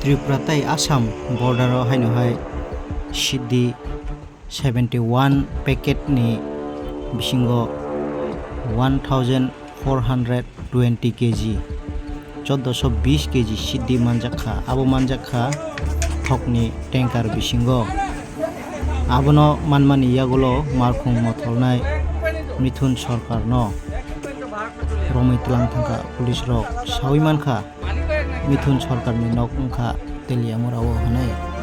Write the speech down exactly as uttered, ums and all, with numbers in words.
Tripura tei Assam border o haino hai siddi seventy one packet ni bisingo one thousand four hundred twenty kg, choddoso bis kg siddi manjak kha. Abo manjak kha thokni tanker bisingo. Abono manmani yagulo malkhung motholnai Mithun Sarkarno romwi tlang thangkha police rok. Sawi mankha Mithun Sarkarni nok wngkha Teliamura o hwnwi.